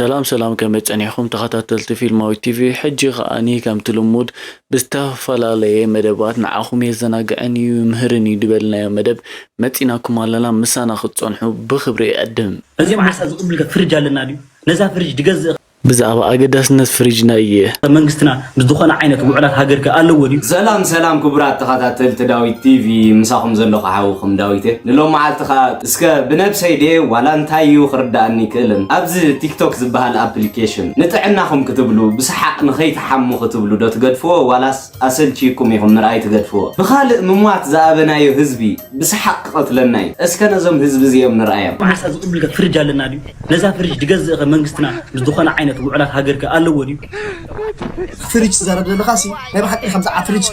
ሰላም ሰላም፣ ከመይ ጸኒሕኩም ተኸታተልቲ ፊልማዊት ቲቪ? ሕጂ ከኣኒ ከምቲ ልሙድ ብዝተፈላለየ መደባት ንዓኹም የዘናግዕን እዩ፣ ይምህርን እዩ ዝበልናዮ መደብ መጺናኩም ኣለና። ምሳና ክትጸንሑ ብኽብሪ ይዕድም። እዚ መዓሳ ዝቕብል ፍርጅ ኣለና ድዩ? ነዛ ፍርጅ ድገዝእ ብዛዕባ ኣገዳስነት ፍርጅና እየ። መንግስትና ምስ ዝኾነ ዓይነት ውዕላት ሃገር ከ ኣለዎ ድዩ? ሰላም ሰላም ክቡራት ተኸታተልቲ ዳዊት ቲቪ፣ ምሳኹም ዘለኹ ሓውኹም ዳዊት እየ። ንሎም መዓልቲ ኸኣ እስከ ብነብሰይ ድየ ዋላ እንታይ እዩ ክርድኣኒ ይክእልን፣ ኣብዚ ቲክቶክ ዝበሃል ኣፕሊኬሽን ንጥዕናኹም ክትብሉ ብሰሓቕ ንኸይትሓሙ ክትብሉ ዶ ትገድፍዎ ዋላስ ኣሰልችይኩም ኢኹም ምርኣይ ትገድፍዎ? ብኻልእ ምሟት ዝኣበናዮ ህዝቢ ብሰሓቕ ክቐትለና እዩ። እስከ ነዞም ህዝቢ እዚኦም ንርኣዮም። መዓሳ ዝቕብል ከ ፍርጅ ኣለና ድዩ? ነዛ ፍርጅ ድገዝእ ከ መንግስትና ምስ ዝኾነ ዓይነት ውዕላት ሃገር ከ ኣለዎ ድዩ? ፍርጅ ትዛረብ ዘለኻ ሲ ናይ ብሓቂ ከምዚ ዓፍሪጅ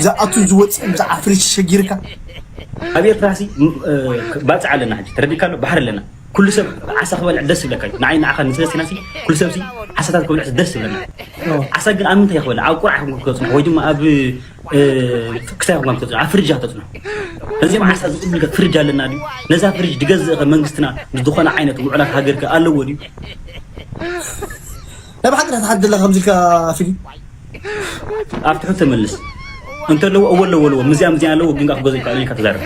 ዝኣቱ ዝወፅእ ብዛዕባ ፍርጅ ሸጊርካ? ኣብ ኤርትራ ሲ ም- እ፣ ባፅዕ ኣለና፣ ሕጂ ተረዲእካ ኣሎ፣ ባሕሪ ኣለና። ኩሉ ሰብ ዓሳ ክበልዕ ደስ ይብለካ እዩ። ንዓይ ንዓኻ ንስለስቲና ሲ ኩሉ ሰብ ሲ ዓሳታት ክበልዕ ደስ ይብለና። ዓሳ ግን ኣብ ምንታይ ክበልዕ? ኣብ ቁርዓ ክበልዕ ወይ ድማ ኣብ እ፣ ክሳይ ክጓም ተጽዕኖ፣ ኣብ ፍርጃ ተጽዕኖ። እዚ መዓሳ ዝቕብል ከ ፍርጅ ኣለና ድዩ? ነዛ ፍርጅ ድገዝእ ከ መንግስትና ምስ ዝኾነ ዓይነት ውዕላት ሃገር ከ ኣለዎ ድዩ? ናይ ብሓቂ ዳ ትሓድለ ከምዚ ኢልካ ፊሊ? ኣብቲ ሕቶ መልስ። እንተለዎ እወ ኣለዎ ኣለዎ፣ ምዚኣ ምዚኣ ኣለዎ፣ ግን ከኣ ክገዝእ ይከኣል ኢልካ ተዛረብ።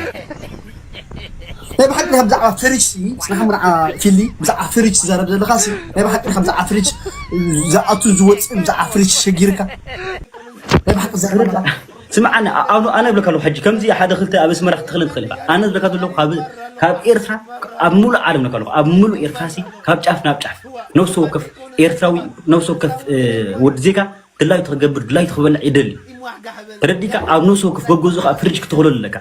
ናይ ብሓቂ ዳ ብዛዕባ ፍርጅ ሲ፣ ጽናሕ ምርዓ ፊሊ፣ ብዛዕባ ፍርጅ ትዛረብ ዘለኻ ሲ፣ ናይ ብሓቂ ዳ ብዛዕባ ፍርጅ ዝኣቱ ዝወጽእ ብዛዕባ ፍርጅ ሸጊርካ? ናይ ብሓቂ ዝዛረብ ስምዓኒ፣ ኣ-፣ ኣነ፣ ኣነ እብለካ ኣለኹ፣ ሕጂ ከምዚ ሓደ ክልተ ኣብ ኣስመራ ክትተኽለን ትኽእል ኢኻ። ኣነ ዝብለካ ዘለኹ ካብ፣ ካብ ኤርትራ ኣብ ሙሉእ ዓለም እብለካ ኣለኹ፣ ኣብ ሙሉእ ኤርትራ ሲ ካብ ጫፍ ናብ ጫፍ ነፍሲ ወከፍ ኤርትራዊ፣ ነፍሲ ወከፍ፣ እ፣ ወዲ ዜጋ ድላዩ ክገብር፣ ድላዩ ክበልዕ ይደሊ። ተረዲእካ? ኣብ ነፍሲ ወከፍ ገገዝኡ ከዓ ፍርጅ ክትኽለሉ ኣለካ።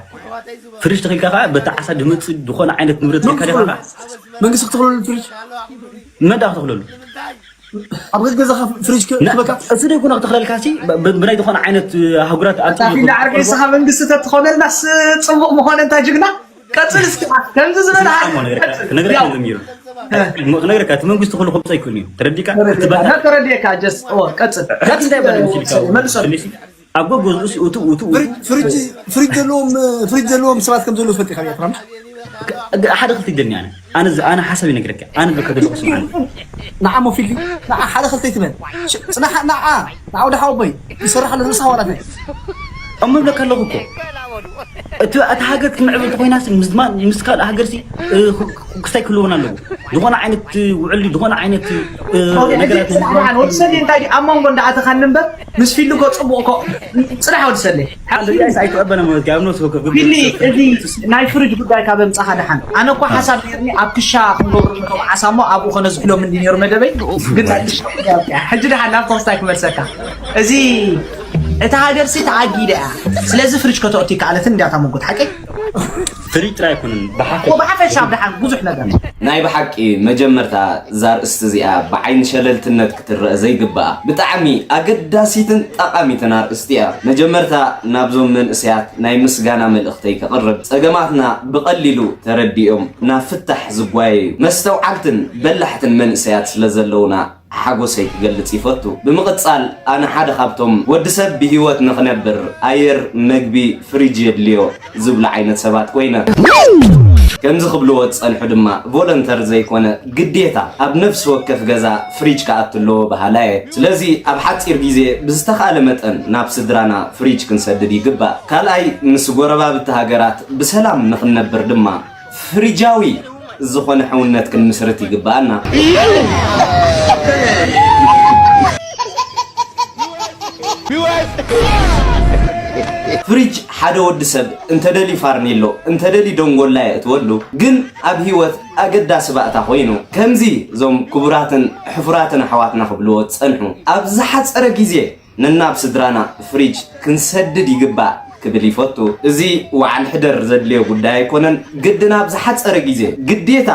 ፍርጅ ተኺልካ ከዓ በቲ ዓሳ ድመፅእ ዝኾነ ዓይነት ንብረት ጌርካ ዲኻ ከዓ መንግስቲ ክትኽለሉ ፍርጅ? መን ደኣ ክትኽለሉ? ኣብ ገዛኻ ፍሪጅ ክ- ና- ክበካ? እሱ ደይኮነ ክትኽለልካ ሲ፣ ብ- ብ- ብናይ ዝኾነ ዓይነት ኣህጉራት ኣብ ኣታ ፊላ ዓርከይ፣ ንስኻ መንግስቲ ተትኾነልናስ ጽቡቕ ምኾነ፣ እንታ ጅግና። ቀጽል እስኪ፣ ከምዚ ዝበለ ስማዕ፣ ሓ- እሞ ነገርካ- ቀጽል። ክነግረካ ያው። ኢሉ ነይሩ። እ። እሞ ክነግረካ፣ እቲ መንግስቲ ኩሉ ከምጽእ ኣይክእልን እዩ። ተረዲእካ? ተረዲእካ፣ እቲ ባ- እና ተረዲእካ፣ ጀስት፣ ኦ፣ ቀጽል። ሕጂ እንታይ በለ? መልሶ፣ መልሶ። መልሶ። ኣብ ጎጎ ዝእሲ እቱ፣ እቱ፣ እቱ። ፍሪጅ፣ ፍሪጅ፣ ፍሪጅ ዘለዎም፣ ፍሪጅ ዘለዎም ሰባት ከም ዘለዉ ትፈልጥ ኢኻ፣ ኤርትራ፣ ምሽ? ግ-፣ ግ-፣ ሓደ ክልተ ይደልኒ ኣነ። ኣነ ዝ-፣ ኣነ ሓሳብ ይነግረካ። ኣነ ዝብለካ ዘለኹ ስምዓኒ። ንዓ ሞ ፊሊ፣ ንዓ ሓደ ክልተ ይትበል። ሽ-፣ ጽናሕ፣ ንዓ፣ ንዓ ወዲ ሓወቦይ፣ ይሰርሕ ኣሎ፣ ንስኻ ዋላ እንታይ? እሞ እብለካ ኣለኹ እኮ። እቲ፣ እታ ሃገር ክትምዕብል እንተኾይናስ፣ ምስ ድማ፣ ምስ ካልእ ሃገርሲ፣ እ፣ ክ-፣ ክ-፣ ክስታይ ክህልወና ኣለዎ። ዝኾነ ዓይነት፣ እ፣ ውዕል፣ ዝኾነ ዓይነት፣ እ፣ ኦኬ፣ ሕጂ ነገራት ጽናሕ፣ ንዓ፣ ወዲ ሰሌ እንታይ ድዩ ኣብ መንጎ እንዳኣተኻኒ እምበር፣ ምስ ፊሊ እኮ ጽቡቕ እኮ። ጽናሕ ወዲ ሰሌ። ሓንቲ ኣይትቐበለን ማለት እዩ፣ ኣብ ነፍሲ ወከፍ ግብሪ ፊሊ፣ ትሰፍር። እዚ ናይ ፍሪጅ ጉዳይ ካብ ኣምጻኻ ደሓን። ኣነ እኮ ሓሳብ ነይርኒ ኣብ ክሻ ክንገብሩ ነቶም ዓሳ እሞ ኣብኡ ከነዝሕሎም እንዲ ነይሩ መደበይ። ግን ናይ ክሻ ጉዳይ ኣብቂዓ። ሕጂ ደሓን ናብ ተኸስታይ ክመልሰካ። እዚ፣ እታ ሃገርሲ ተኣጊዳ እያ። ስለዚ ፍሪጅ ከተእቱ ይከኣለትን እንዲያ እታ መንጎት፣ ሓቀይ? ፍሪጅ ጥራይ ኣይኮነን፣ ብሓፈሻ። እኮ ብሓፈሻ ኣብ ደሓን ብዙሕ ነገር። ናይ ብሓቂ መጀመርታ እዛ ኣርእስቲ እዚኣ ብዓይኒ ሸለልትነት ክትረአ ዘይግብኣ ብጣዕሚ ኣገዳሲትን ጠቓሚትን ኣርእስቲ እያ። መጀመርታ ናብዞም መንእሰያት ናይ ምስጋና መልእኽተይ ከቕርብ፣ ጸገማትና ብቐሊሉ ተረዲኦም ናብ ፍታሕ ዝጓየዩ መስተውዓልትን በላሕትን መንእሰያት ስለ ዘለውና ሓጎሰይ ክገልጽ ይፈቱ። ብምቕጻል፣ ኣነ ሓደ ካብቶም ወዲ ሰብ ብህይወት ንኽነብር ኣየር፣ መግቢ፣ ፍሪጅ የድልዮ ዝብሉ ዓይነት ሰባት ኮይነ። ከምዚ ክብልዎ ዝጸንሑ ድማ ቮለንተር ዘይኮነ ግዴታ ኣብ ነፍሲ ወከፍ ገዛ ፍሪጅ ክኣቱ ኣለዎ በሃላይ እየ። ስለዚ ኣብ ሓጺር ግዜ ብዝተኻእለ መጠን ናብ ስድራና ፍሪጅ ክንሰድድ ይግባእ። ካልኣይ፣ ምስ ጎረባብቲ ሃገራት ብሰላም ንኽንነብር ድማ ፍሪጃዊ ዝኾነ ሕውነት ክንምስርት ይግብኣና። ፍሪጅ ሓደ ወዲ ሰብ እንተደልዩ ፋርኔሎ፣ እንተደልዩ ደንጎላ የእትወሉ፣ ግን ኣብ ህይወት ኣገዳሲ ባእታ ኮይኑ፣ ከምዚ እዞም ክቡራትን ሕፉራትን ኣሕዋትና ክብልዎ ዝጸንሑ፣ ኣብ ዝሓጸረ ግዜ ነናብ ስድራና ፍሪጅ ክንሰድድ ይግባእ ክብል ይፈቱ። እዚ ወዓል ሕደር ዘድልዮ ጉዳይ ኣይኮነን። ግድን ኣብ ዝሓጸረ ግዜ ግዴታ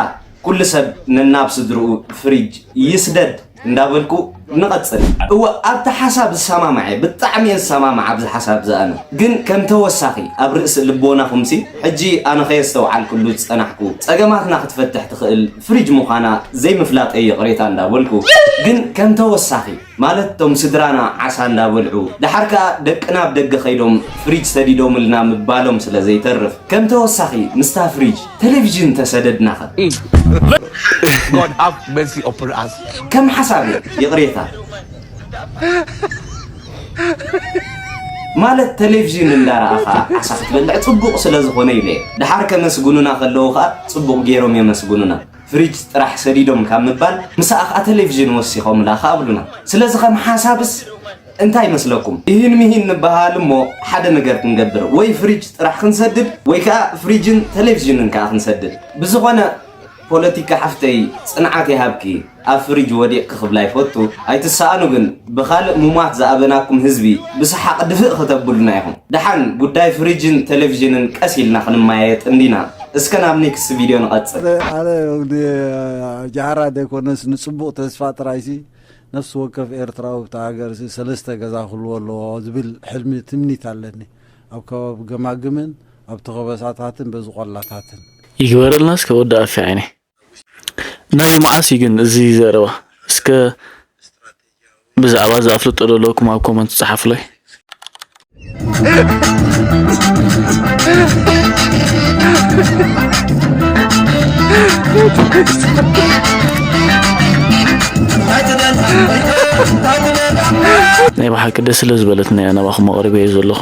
ኩሉ ሰብ ነናብ ስድርኡ ፍሪጅ ይስደድ እንዳበልኩ ንቐጽል። እወ፣ ኣብቲ ሓሳብ ዝሰማማዕ እየ፣ ብጣዕሚ እየ ዝሰማማዕ ኣብዚ ሓሳብ እዚ ኣነ። ግን ከም ተወሳኺ ኣብ ርእሲ ልቦናኹምሲ፣ ሕጂ ኣነ ከየስተውዓልኩሉ ዝጸናሕኩ፣ ጸገማትና ክትፈትሕ ትኽእል ፍሪጅ ምዃና ዘይምፍላጠይ ይቕሬታ እንዳበልኩ፣ ግን ከም ተወሳኺ ማለት እቶም ስድራና ዓሳ እንዳበልዑ፣ ደሓር ከኣ ደቅና ኣብ ደገ ከይዶም ፍሪጅ ሰዲዶምልና ምባሎም ስለ ዘይተርፍ፣ ከም ተወሳኺ ምስታ ፍሪጅ ቴሌቪዥን ተሰደድናኸ? God have mercy upon us። ከም ሓሳብ እየ፣ ይቕሬታ። ማለት ቴሌቪዥን እንዳረኣኻ ዓሳ ክትበልዕ ጽቡቕ ስለ ዝኾነ ኢለ እየ። ደሓር ከመስግኑና ከለዉ ኸኣ ጽቡቕ ገይሮም የመስግኑና። ፍሪጅ ጥራሕ ሰዲዶም ካብ ምባል፣ ምሳኣ ኸኣ ቴሌቪዥን ወሲኾምላ ኸኣ ብሉና። ስለዚ ከም ሓሳብስ እንታይ ይመስለኩም? ይህን ምሂን ንበሃል እሞ ሓደ ነገር ክንገብር፣ ወይ ፍሪጅ ጥራሕ ክንሰድድ፣ ወይ ከኣ ፍሪጅን ቴሌቪዥንን ከኣ ክንሰድድ። ብዝኾነ ፖለቲካ ሓፍተይ ጽንዓት ይሃብኪ፣ ኣብ ፍሪጅ ወዲቕኪ ክብላ ይፈቱ። ኣይትሰኣኑ ግን፣ ብኻልእ ሙማት ዝኣበናኩም ህዝቢ ብሰሓቕ ድፍእ ከተብሉና ኢኹም። ደሓን ጉዳይ ፍሪጅን ቴሌቪዥንን ቀስ ኢልና ክንመያየጥ እንዲና። እስከ ናብ ኔክስት ቪድዮ ንቐጽል። ኣነ፣ ኣነ ጃህራ ዘይኮነስ ንጽቡቕ ተስፋ ጥራይሲ ነፍሲ ወከፍ ኤርትራዊ ኣብታ ሃገር ሲ ሰለስተ ገዛ ክህልዎ ኣለዎ ዝብል ሕልሚ ትምኒት ኣለኒ። ኣብ ከባቢ ገማግምን ኣብ ተኸበሳታትን በዚ ቆላታትን። ይግበረልና እስከ ወዲ ኣፌ ዓይነይ። ናይ መዓስ እዩ ግን እዚ ዘረባ? እስከ ብዛዕባ እዚ ኣፍልጦ ዘለኩም ኣብ ኮመንት ጸሓፉለይ። ናይ ብሓቂ ደስ ስለ ዝበለትና እያ ናባኹም ኣቕሪበዮ ዘለኹ።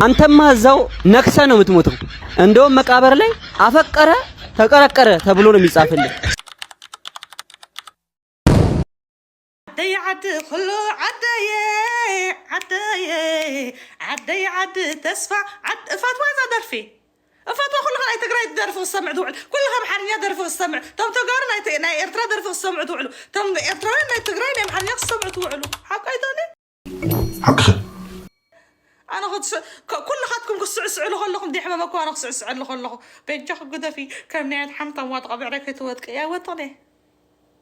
አንተማ እዛው ነክሰ ነው የምትሞተው። እንደውም መቃብር ላይ አፈቀረ ተቀረቀረ ተብሎ ነው የሚጻፍልህ። ዓደይ ዓዲ ኩሉ ዓደየ ዓደየ ዓደይ ዓዲ ተስፋ ዓድ እፈትዋ እዛ ደርፊ እፈትዋ ኩልኻ ናይ ትግራይ ደርፊ ክሰምዕ ትውዕል ኩልኻ ኣምሓርኛ ደርፊ ክሰምዕ ቶም ተጋሩ ናይ ተ- ናይ ኤርትራ ደርፊ ክሰምዑ ትውዕሉ ቶም ኤርትራውያን ናይ ትግራይ ናይ ኣምሓርኛ ክሰምዑ ትውዕሉ ሓቀይቶኒ ሓቅኺ ኣነ ክትስ- ከ- ኩልኻትኩም ክስዕስዕሉ ከለኹም ደይሕመመኩም ኣነ ክስዕስዐሉ ከለኹ በጃኹ ግደፊ ከም ናይ ሓምታም ዋጥቐ ብዕረ ከይትወድቂ ኣይወጥቕኒ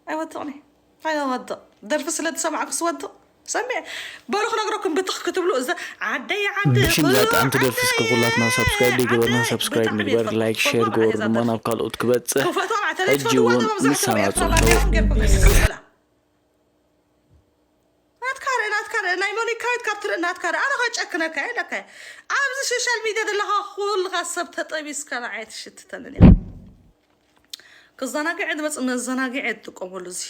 ኣይወጥቕኒ ኣይወድቕ ደርፊ ስለ ዝሰማዕኩ ስወድቕ ሰሚዐ በሉ ክነግረኩም ብትኽ ክትብሉ እዛ ዓደይ ዓዲ ብሽም እዛ ጥዕምቲ ደርፊ እስከ ኩላትና ሳብስክራይብ ዘይገበርና ሳብስክራይብ ንግበር ላይክ ሼር ግበሩ ድማ ናብ ካልኦት ክበፅሕ ሕጂ እውን ምሳና ፅንተው ናትካ ርእ ናትካ ርእ ናይ ሞኒካዊት ካብ ትርኢ ናትካ ርእ ኣነ ከጨክነካ እየ ኢለካ እየ ኣብዚ ሶሻል ሚድያ ዘለኻ ኩልኻ ሰብ ተጠቢስካ ንዓይ ትሽትተንን እያ ክዘናግዐ ዝመፅእ መዘናግዒ ትጥቀመሉ እዚ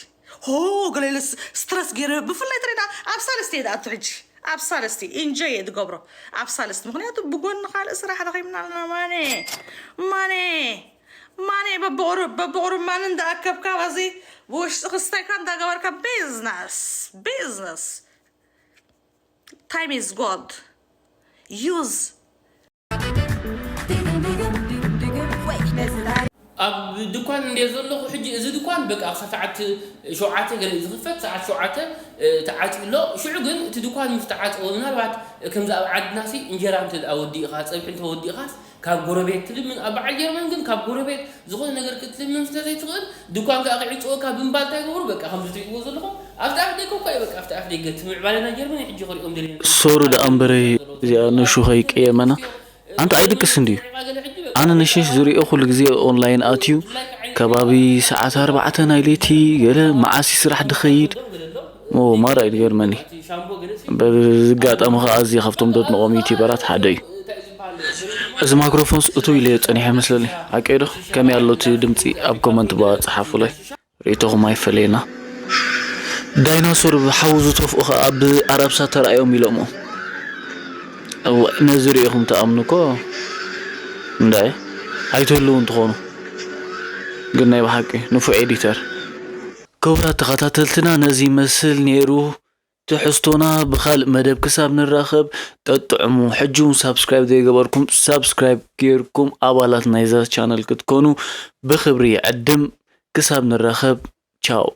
ሆ ገለ ኢለ ስትረስ ገይረ ብፍላይ ትሪና ኣብ ሳልስቲ እየ ዝኣቱ ሕጂ ኣብ ሳልስቲ ኢንጆይ እየ ዝገብሮ ኣብ ሳልስቲ ምክንያቱ ብጎኒ ካልእ ስራሕ ረኺብና ኣለና ማኔ ማኔ ማኔ በብቁሩብ በብቁሩብ ማን እንዳኣከብካ በዚ ብውሽጢ ክስታይካ እንዳገበርካ ቢዝነስ ቢዝነስ time is gold use ኣብ ድኳን እንድየ ዘለኹ ሕጂ እዚ ድኳን በቃ ክሳብ ሰዓት ሸውዓተ ገለ እዩ ዝኽፈት ሰዓት ሸውዓተ ተዓፅዩ ኣሎ ሽዑ ግን እቲ ድኳን ምስ ተዓፀወ ምናልባት ከምዚ ኣብ ዓድናሲ እንጀራ እንተ ወዲእኻ ፀብሒ እንተ ወዲእኻስ ካብ ጎረቤት ትልምን ኣብ በዓል ጀርመን ግን ካብ ጎረቤት ዝኾነ ነገር ክትልምን ስለ ዘይትኽእል ድኳን ከዓ ክዕፅወካ ብምባል እንታይ ይገብሩ በቃ ከምዚ ትሪእዎ ዘለኹም ኣብቲ ኣፍ ደገ እኳ እዩ በቃ ኣብቲ ኣፍ ደገ እቲ ምዕባለ ናይ ጀርመን ሕጂ ክሪኦም ደልየ ሶሪ ደኣ እምበረይ እዚኣ ነሹ ከይቀየመና ኣንታ ኣይድቅስን ድዩ ኣነ ነሽሽ ዝሪኦ ኩሉ ግዜ ኦንላይን ኣትዩ ከባቢ ሰዓት ኣርባዕተ ናይ ለይቲ ገለ መዓስ ስራሕ ድኸይድ ሞ ማራ እዩ ዝገርመኒ በዚ ኣጋጣሚ ከዓ ኣዝየ ካብቶም ደድንቆም ዩቲበራት ሓደ እዩ እዚ ማክሮፎንስ እትው ኢለዮ ፀኒሐ መስለኒ ሓቀይ ዶ ከመይ ኣሎ እቲ ድምፂ ኣብ ኮመንት ባ ፀሓፉለይ ርእይቶኹም ኣይፈለየና ዳይናሶር ብሓዊ ዝተፍኡ ከዓ ብኣራብሳ ተራእዮም ኢሎሞ እዋይ ነዚ ርኢኹም ትኣምኑ እኮ እንዳ ኣይትህልውን ትኾኑ ግን ናይ ብሓቂ ንፉዕ ኤዲተር ክቡራት ተኸታተልትና ነዚ ይመስል ነይሩ ትሕዝቶና ብኻልእ መደብ ክሳብ ንራኸብ ጠጥዕሙ። ሕጂ እውን ሳብስክራይብ ዘይገበርኩም ሳብስክራይብ ጌርኩም ኣባላት ናይዛ ቻነል ክትኮኑ ብኽብሪ ይዕድም። ክሳብ ንራኸብ ቻው።